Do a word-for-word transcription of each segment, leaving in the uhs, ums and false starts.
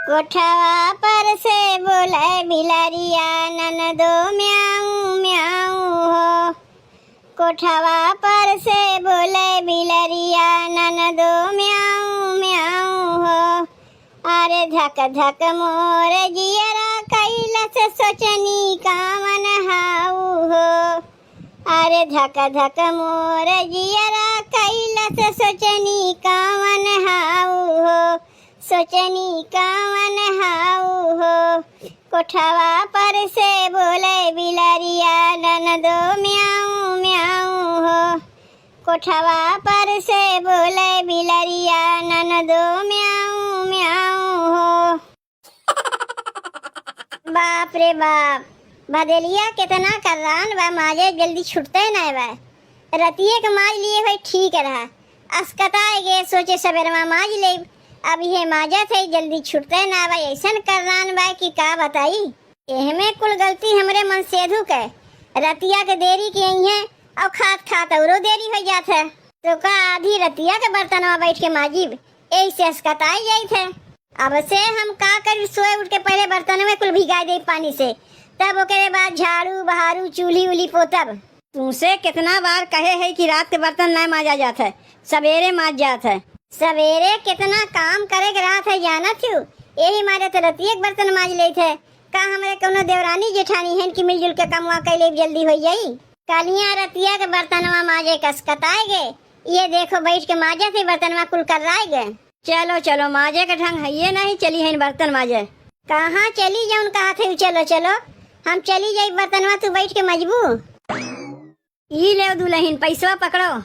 कोठवा पर से बोले बिलरिया, ननदो म्याऊं म्याऊं हो। कोठवा पर से बोले बिलरिया, ननदो म्याऊं म्याऊं हो। अरे धक धक मोर जियरा कैलस, सोचनी कावन हाऊ हो। अरे धक धक मोर जियरा कैलस, सोचनी कावन हाऊ हो। सोचनी कावन हाऊ हो। कोठवा पर से बोले बिलरिया, ननदो म्याऊं म्याऊं हो। कोठवा पर से बोले बिलरिया, ननदो म्याऊं म्याऊं हो। बाप रे बाप, भदेलिया केतना कर्रान बा, माजे जल्दी छुटते नाय बा। रतिये के माज लिए होई ठीक रहा, अस्कताए गे, सोचे सबेरवा माज लेब। अब इहे माजत है, जल्दी छुटते ना बा, ऐसन कर्रान बा कि का बताई। एहमे कुल गलती हमरे मनसेधु के, रतिया के देरी के अइहें और खात खात औरो देरी हो जात है। तो का आधी रतिया के बर्तनवा बैठ के माजिब, यही से अस्कताई जाइत है। अब से हम का करी, सोए उठ के पहले बर्तन में कुल भिगाई दे पानी से, तब ओकरे बाद झाड़ू बहारू चूल्ही उल्ही पोतब। तुमसे कितना बार कहे है कि रात के बर्तन ना माजा जात है, सवेरे माज जात है। सवेरे कितना काम करे के रहत है जानत हू, यही मारे तो रतिये के बर्तन माज लेत है। का हमरे कौनो देवरानी जेठानी हन कि मिलजुल के कमवा कैले जल्दी हो जाई? कलिया रतिया के बर्तनवा माजे कस कताए गे, ये देखो बैठ के माजे से बर्तनवा कुल कर राय गे। चलो चलो, माजे के ढंग है ये नहीं, चली है बर्तन माजे। कहाँ चली जाउन कहा थे, चलो चलो, हम चली जाई बर्तनवा, तू बैठ के मजबू। ई ले दुल्हन, पैसवा पकड़ो।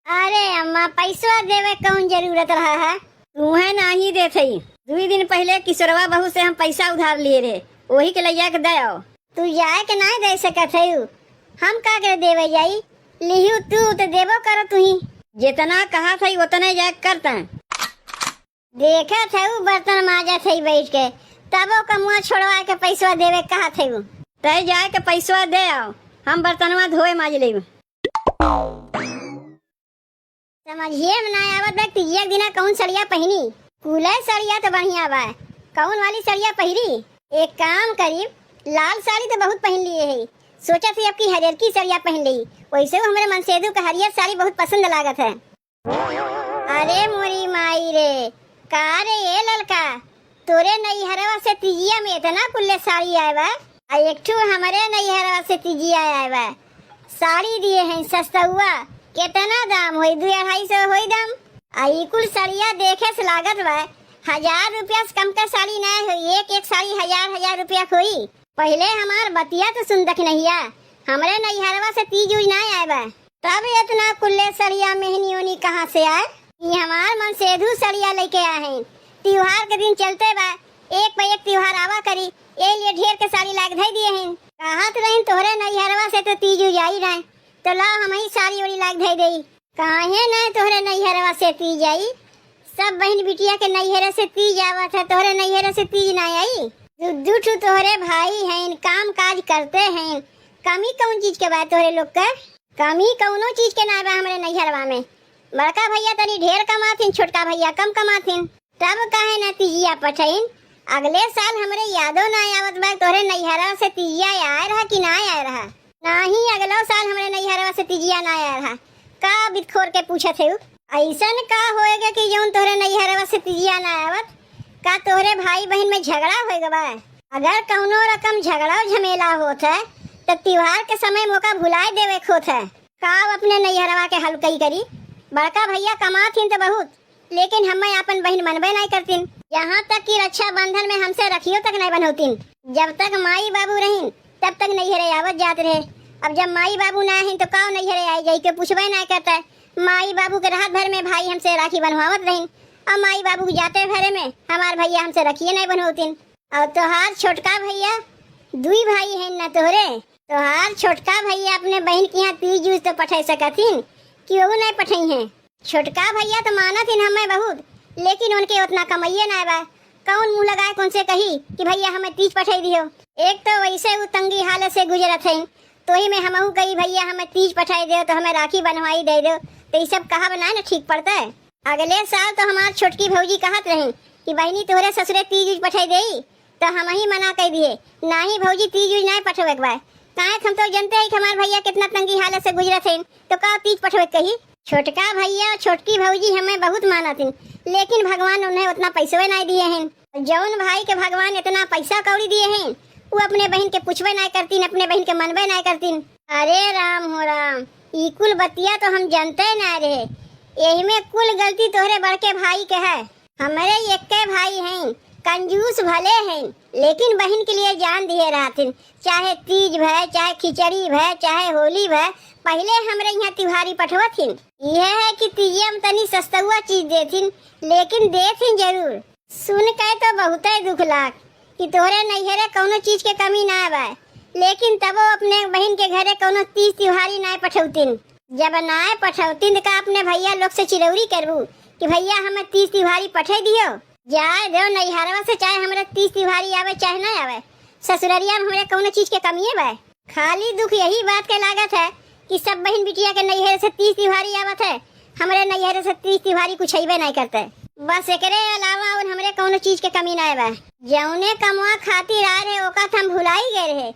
अरे अम्मा, पैसवा देवे कौन जरूरत रहा है? तूहे नाही देत हई। दुई दिन पहले किशोरवा बहू से हम पैसा उधार लिए रहे, वही के लैया के दे आओ। तू जाए के नाही दे सकत हऊ, हम का करे देवे जाई? लिहू तू तो देबो करो तुही। जितना कहा थई उतने जाए करता। देखत हऊ बर्तन माजत हई बैठ के, तबो कमुआ छोड़वा के पैसवा देवे कहा थई। तय जाए के पैसवा दे आओ, हम बर्तनवा धोए माज लेब। समझिए में ना आवत बा कि एक दिना कौन सड़िया पहिनी। कुले सड़िया तो बढ़िया बा, कौन वाली सड़िया पहिरी? एक काम करी, लाल साड़ी तो बहुत पहिन लिए है, सोचा थी अब की हरियर की सड़िया पहिन ली। वैसे वो हमरे मनसेधु का हरियर साड़ी बहुत पसंद लागत है। अरे मोरी माई रे, का रे ये ललका, तोरे नैहरवा से तिजिया में इतना कुल्ले साड़ी आए बा, आ एक ठू हमरे नैहरवा से तिजिया आए बा। साड़ी दिए हैं सस्तउआ, केतना दाम होई? दुई अढ़ाई सौ होई दाम। आ ई कुल सड़िया देखे से लागत बा, हजार रुपया से कम का साड़ी ना होई, एक एक साड़ी हजार हजार रुपया के होई। पहिले हमार बतिया तो सुन दखिनहिया, हमरे नैहरवा से तीज उज ना आए बा, तब इतना कुल्ले सड़िया मेहनी ओनी कहाँ से आए? ई हमार मनसेधु सड़िया लेके आए हैं, त्योहार के दिन चलते बा, एक पे एक त्योहार आवा करी, ए लिए ढेर के साड़ी लाग धई दिए हैं। कहत रहिन तोहरे नैहरवा से तो तीज उज आई रहे, तो ला हम ही साड़ी ओड़ी लाग धई देई। काहे ना तोहरे नैहरवा से तीज आई? सब बहिन बिटिया के नैहरे से तीज आवत है, तोहरे नैहरे से तीज ना आई? दू दू ठू तोहरे भाई हैं, काम काज करते हैं, कमी कौन चीज के बा तोहरे लोग के? कमी कौनो चीज के ना बा हमरे नैहरवा में। बड़का भैया तनी ढेर कमाथिन, छोटका भैया कम कमाथिन। तब काहे ना तीजिया पठइन? अगले साल हमरे यादो ना आवत बा, तोहरे नैहरा से तीजिया आए रहा कि ना आए रहा? नाही, अगलो साल हमरे नैहरवा से तीजिया ना आए रहा। का बितखोर के पूछत है? ऐसन का होएगा कि जौन तोहरे नैहरवा से तीजिया ना आवत? का तोहरे भाई बहन में झगड़ा होएगा बा? अगर कौनो रकम झगड़ा झमेला होत है, तो त्योहार के समय मौका भुलाए देवे के होत है। का अपने नैहरवा के हलकई करी? बड़का भैया कमाथिन तो बहुत, लेकिन हमें आपन बहिन मनबे नाहीं करतिन। यहाँ तक कि रक्षाबंधन में हमसे रखियो तक नाहीं बनौतिन। जब तक माई बाबू रहिन, तब तक नैहरे आवत जात रहे। अब जब माई बाबू ना आहिन, तो काव नैहरे आई जाई, के पूछबे नाहीं करता है। माई बाबू के रहत भर में भाई हमसे राखी बनवावत रहिन, और माई बाबू के जाते भरे में हमार भैया हमसे रखिए नाहीं बनौतिन। और तोहार छोटका भैया, दुई भाई हैं ना तोहरे, तोहार छोटका भैया अपने बहिन के यहाँ तीज उज तो पठै सकथिन, कि ओहू नाहीं पठई हैं। छोटका भैया तो मानत हिन हमें बहुत, लेकिन उनके उतना कमाइए ना बा। कौन मुंह लगाए, कौन से कही कि भैया हमें तीज पठाई दियो। एक तो वैसे उ तंगी हालत से गुजरत हैं, तो ही में हमहू कही भैया हमें तीज पठाई दो, तो हमें राखी बनवाई दे दो, तो ये सब कहा बनाए ना ठीक पड़ता है। अगले साल तो हमार छोटकी भौजी कहत रही कि बहिनी तोहरे ससुरे तीज उज पठाई देई, तो हमही मना कइ दिहे, नाही भौजी तीज उज नाहीं पठवे के बा। काहे कि हम तो जनते ही कि हमार भइया केतना तंगी हालत से गुजरत हइन, तो का तीज पठवे के कही? छोटका भइया, छोटकी भौजी हमें बहुत मानत हइन, लेकिन भगवान उन्हें उतना पैसवे नाहीं दिहे हइन। जौन भाई के भगवान इतना पैसा कौड़ी दिहे हइन, उ अपने बहिन के पूछबे नाहीं करतीन, अपने बहिन के मनबे नाहीं करतीन। अरे राम हो राम, ई कुल बतिया तो हम जनते नाहीं रहे। एहिमे कुल गलती तोहरे बड़के भाई के है। हमरे एक्के भाई हइन, कंजूस भले हइन, लेकिन बहिन के लिए जान दिहे रहथिन। चाहे तीज भय, चाहे खिचड़ी भय, चाहे होली भय, पहिले हमरे इहाँ तिउहारी पठवत हिन। इहे है कि तीजे में तनी सस्तुआ चीज देथिन, लेकिन देथिन जरूर। सुन के तो बहुते दुख लाग कि तोहरे नैहरे कौनो चीज के कमी ना बा, लेकिन तबो अपने बहिन के घरे कौनो तीज तिउहारी नाय पठौतिन। जब नाय पठौतिन, त का अपने भइया लोग से चिरौरी करबू कि भइया हमें तीज तिउहारी पठे दियो? जाए दो नैहरवा से, चाहे हमरे तीज तिउहारी आवे चाहे ना आवे, ससुररिया में हमरे कौनो चीज के कमिए बा। खाली दुख यही बात के लागत है कि सब बहिन बिटिया के नैहर से तीज तिउहारी आवत है, हमरे नैहर से तीज तिउहारी कुछ अइबे नाय करते। बस एकरे अलावा और हमरे कौनो चीज के कमी नाय बा। जौने कमवा खातिर आए रहे, ओका त हम भुलाई गए रहे।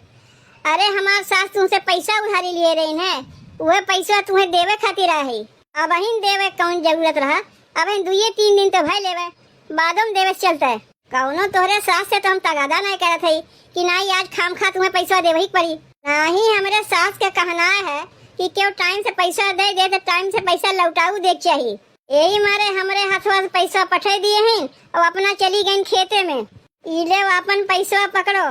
अरे, हमार सास तुमसे पैसा उधारी लिए रही है, उहे पैसा तुम्हें देवे खातिर आए है। अबहिन देवे कौन जरूरत रहा, अबहिन दुइये तीन दिन तो भय लेवे, बादो में देवे से चलते। कौनो तोहरे सास से तो हम तगादा नाय करत हई कि नाई आज खामखा तुम्हें पैसा देवे ही पड़ी। नाही, हमरे सास के कहना है कि केहू टाइम से पैसा दे दे तो टाइम से पैसा लौटाऊ दे के चाही। यही मारे हमरे हथवा से पैसा पठे दिए हैं और अपना चली गईन खेते में। ई ले, आपन पैसा पकड़ो।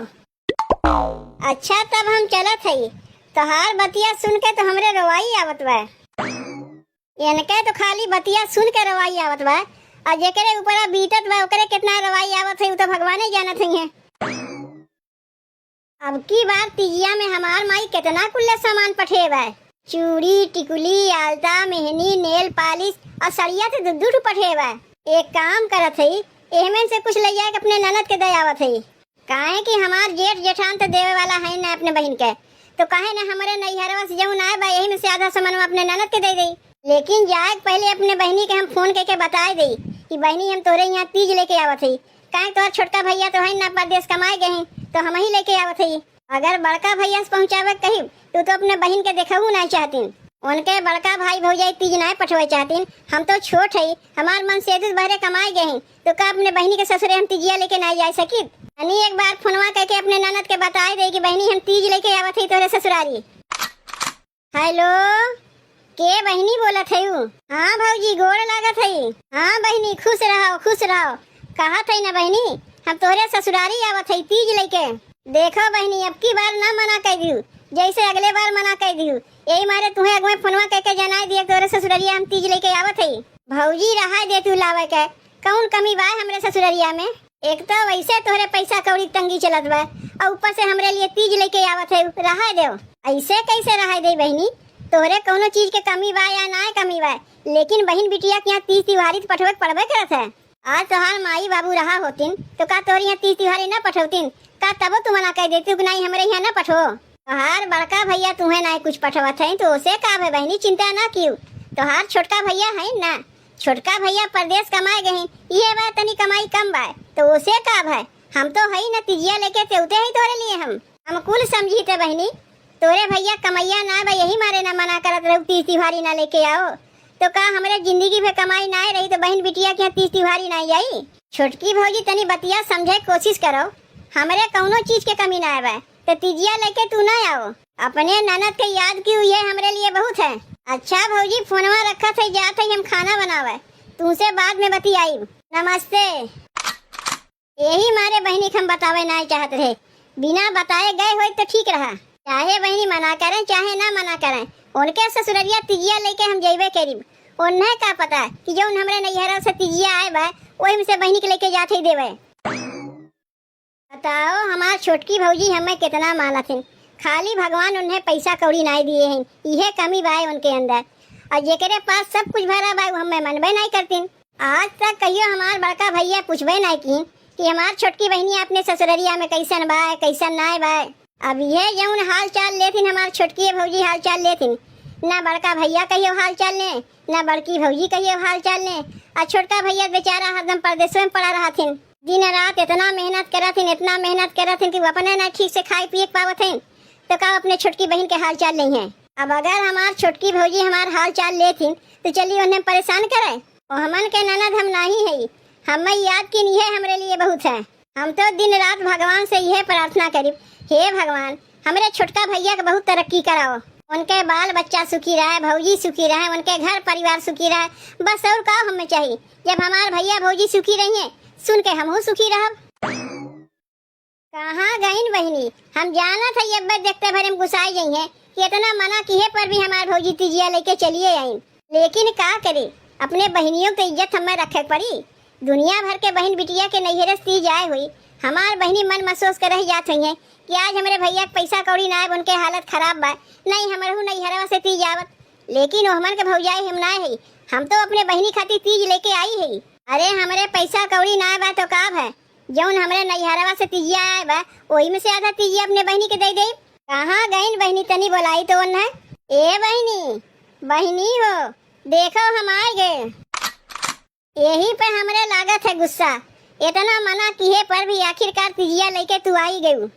अच्छा, तब हम चलत हई। तोहार बतिया सुन के तो हमरे रोवाई आवत बा। इनके तो खाली बतिया सुन के रोवाई आवत बा, और जेकरे ऊपरा बीतत बा, ओकरे कितना रोवाई आवत है, उ तो भगवाने जानत हइहें। अब की बार तीजिया में हमार माई कितना कुल्ले सामान पठेबे, चूड़ी, टिकुली, आलता, मेहनी, नेल पालिश और सड़िया तो दू दू ठो पठेबे। एक काम करत हई, एहमें से कुछ ले जाके अपने ननद के दे आवत हई। काहे कि हमार जेठ जेठान तो देवे वाला है ना अपने बहिन के, तो काहे ना हमरे नैहरवा से जौन आए बा, यही में से आधा सामान अपने ननद के दे देई। लेकिन जाए के पहले अपने बहिनी के हम फोन करके बताए देई कि बहिनी, हम तोहरे यहाँ तीज लेके आवत हई। काहे, तोहर छोटका भैया तो है ना, परदेस कमाए गए हैं, तो हम ही लेके आवत हई। अगर बड़का भैया से पहुँचावे के कही, तो, तो अपने बहिन के देखहू ना चाहतीन। उनके बड़का भाई भौजाई तीज नाय पठवे चाहतीन। हम तो छोट हई, हमार मन से दूध बहरे कमाए गए हैं, तो का अपने बहिनी के ससुरे हम तीजिया लेके नाय जाए सकित? तनी एक बार फोनवा करके अपने ननद के बताए दे कि बहिनी, हम तीज लेके आवत हई तोहरे ससुरारी। हेलो, के बहिनी बोलत हयू? हाँ भौजी, गोड़ लागत हई। हाँ बहिनी, खुश रहो, खुश रहो। कहत हई ना बहिनी, हम तोहरे ससुरारी आवत हई तीज लेके। देखो बहिनी, अब की बार ना मना कर दियो, जैसे अगले बार मना कर दियो। यही मारे तुम्हें अगुए फोनवा करके जनाई दिए, तोहरे ससुररिया हम तीज लेके आवत हई। भौजी, रहा दे तू लावे के, कौन कमी बा हमरे ससुररिया में? एक तो वैसे तोहरे पैसा कौड़ी तंगी चलत बा, और ऊपर से हमरे लिए तीज लेके आवत है, रहा दो। ऐसे कैसे रहा दे बहिनी? तोहरे कौनो चीज के कमी बा या ना कमी बा, लेकिन बहिन बिटिया के यहाँ तीज तिवारी तो पठवे के पड़बे करत है। आज तोहार माई बाबू रहा होतिन, तो का तोहरे यहाँ तीज तिवारी ना पठौतिन? का तबो तू मना कर देती कि नहीं, हमरे यहाँ ना पठो? तोहार बड़का भैया तुम्हें ना कुछ पठवत है, तो उसे का है बहिनी, चिंता ना कियो। तोहार छोटका भैया है ना, छोटका भैया परदेस कमाए गए हैं, इहे बा तनी कमाई कम बा, तो उसे का भाई, हम तो हई ना तीजिया लेके तेउते हई तोरे लिए हम। हम कुल समझी थे बहिनी, तोरे भैया कमैया ना बा, यही मारे ना मना करत रहू तीज तिवारी ना लेके आओ। तो का हमरे जिंदगी भर कमाई ना रही तो बहिन बिटिया के यहाँ तीज तिवारी ना जाई? छोटकी भौजी तनी बतिया समझे के कोशिश करो, हमरे कौनो चीज के कमी ना बा, तो तीजिया लेके तू ना आओ। अपने ननद के याद की हुई है हमरे लिए बहुत है। अच्छा भौजी, फोनवा रखत है, जात है हम खाना बनावे, तुमसे बाद में बतियाई। नमस्ते। यही मारे बहिनी के हम बतावे ना चाहत रहे, बिना बताए गए होई तो ठीक रहा। चाहे बहिनी मना करें चाहे ना मना करें, उनके ससुररिया तीजिया लेके हम जइबे करीब। उन्हें का पता कि जौन हमरे नैहरा से तीजिया आए बा, वही में से बहिनी के लेके जात ही देवे। बताओ, हमार छोटकी भौजी हमें कितना मानत हन, खाली भगवान उन्हें पैसा कौड़ी नाई दिए हैं, इहे कमी बाय उनके अंदर। और जेकरे पास सब कुछ भरा बाय, वो हमें मनबे नाई करतीन। आज तक कहियो हमार बड़का भैया पूछबे नाई की कि हमार छोटकी बहिनी अपने ससुररिया में कैसन बाय, कैसन नाई बाय। अब ये जौन हाल चाल लेथिन, हमार छोटकी भौजी हाल चाल लेथिन, ना बड़का भैया कहियो हाल चाल लें, ना बड़की भौजी कहियो हाल चाल लें। आ छोटका भैया बेचारा हरदम परदेसवे में पड़ा रहथिन। दिन रात इतना मेहनत करथिन, इतना मेहनत करथिन कि वो अपने ना ठीक से खाए पिए के पावत हैं, तो का अपने छोटकी बहिन के हाल चाल लेइहैं? अब अगर हमार छोटकी भौजी हमार हाल चाल लेथिन, तो चली उन्हें परेशान करे। ओ हमन के ननद हम नाही हई, हमें याद किन इहे हमरे लिए बहुत है। हम तो दिन रात भगवान से इहे प्रार्थना करिब, हे भगवान, हमरे छोटका भैया के बहुत तरक्की कराओ, उनके बाल बच्चा सुखी रहे, भौजी सुखी रहे, उनके घर परिवार सुखी रहे, बस और का हमें चाहिए? जब हमार भैया भौजी सुखी रहिए, सुन के हमहू सुखी रहब। कहाँ गइन बहिनी? हम जानत हई, अब्बे देखते भरे में गुस्साई जइहैं कि इतना मना किहे पर भी हमार भौजी तिजिया लेके चलिए आइन। लेकिन का करे, अपने बहिनियों के इज्जत हमें रखे के पड़ी। दुनिया भर के बहिन बिटिया के नैहरे से तीज आए हुई, हमार बहिनी मन महसूस कर रह जात हुई हैं कि आज हमरे भैया के पैसा कौड़ी ना आए, उनके हालत खराब बा, नहीं हमरहू नैहरवा से तीज आवत। लेकिन ओहमन के भौजाई हम ना है, हम तो अपने बहिनी खातिर तीज लेके आई है। अरे हमरे पैसा कौड़ी ना बा तो का भा, जौन हमरे नैहरवा से तिजिया आए बा, ओही में से आधा तिजिया अपने बहिनी के दे देब। कहाँ गइन बहिनी, तनी बोलाई तो ओन्हे। ए बहिनी, बहिनी हो, देखो हम आए गए। यही पे हमरे लागत है गुस्सा, इतना मना किहे पर भी आखिरकार तिजिया लेके तू आई गयू।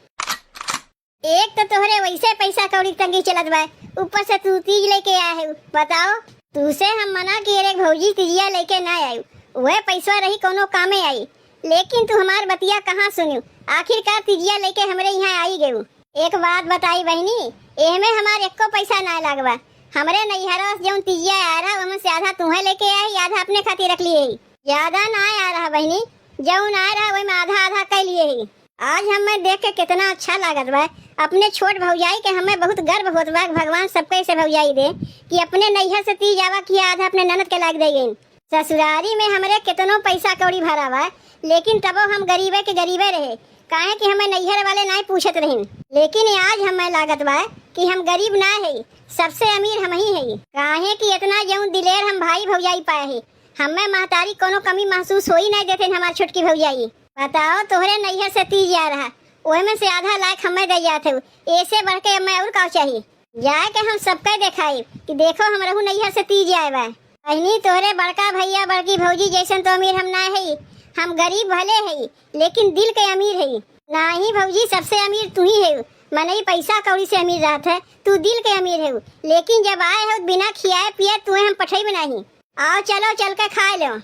एक तो तोहरे वैसे पैसा कौड़ी के तंगी चलत बा, ऊपर से तू तीज लेके आए है। बताओ, तू से हम मना किए रे भौजी, तिजिया लेके ना आयु, वह पैसा रही कोनो कामे आई, लेकिन तू हमार बतिया कहाँ सुनू? आखिरकार तिजिया लेके हमरे यहाँ आई गयू। एक बात बताई बहिनी, एहमे हमार एको पैसा ना लागबा। हमरे नैहरवा से जौन तिजिया आय रहा, ओमे से आधा तुहे लेके आई, आधा अपने खातिर रख लिए ही। ज्यादा ना आय रहा बहिनी, जौन आय रहा ओमे आधा आधा कर लिए ही। आज हमें देख के कितना अच्छा लागत बा। अपने छोट भौजाई के हमें बहुत गर्व होत बा कि भगवान सबके ऐसे भौजाई दे कि अपने नैहर से तीज आवा कि आधा अपने ननद के लाग दे गई। ससुरारी में हमरे कितनो पैसा कौड़ी भरा बा, लेकिन तबो हम गरीबे के गरीबे रहे, काहे कि हमें नैहर वाले नाय पूछत रहिन। लेकिन आज हमें लागत बा कि हम गरीब ना है, सबसे अमीर हम ही है, काहे कि इतना जौन दिलेर हम भाई भौजाई पाए है। हमें महतारी कोनो कमी महसूस होई नहीं देते हमार छोटकी भौजाई। बताओ, तोहरे नैहर से तीज आ रहा, ओहमे से आधा लायक हमें दे जात है, ऐसे बढ़ के हमें और का चाहिए? जाए के हम सबके देखाई कि देखो, हमरहू नैहर से तीज आए बा। बहिनी, तोहरे बड़का भैया, बड़की भौजी जैसन तो अमीर हम ना है, हम गरीब भले है, लेकिन दिल के अमीर है। नाही भौजी, सबसे अमीर तू ही है। मनई पैसा कौड़ी से अमीर रहत है, तू दिल के अमीर है, लेकिन जब आए हो बिना खियाए पिए तुहे हम पठेब नाही। आओ चलो, चल के खाए लो।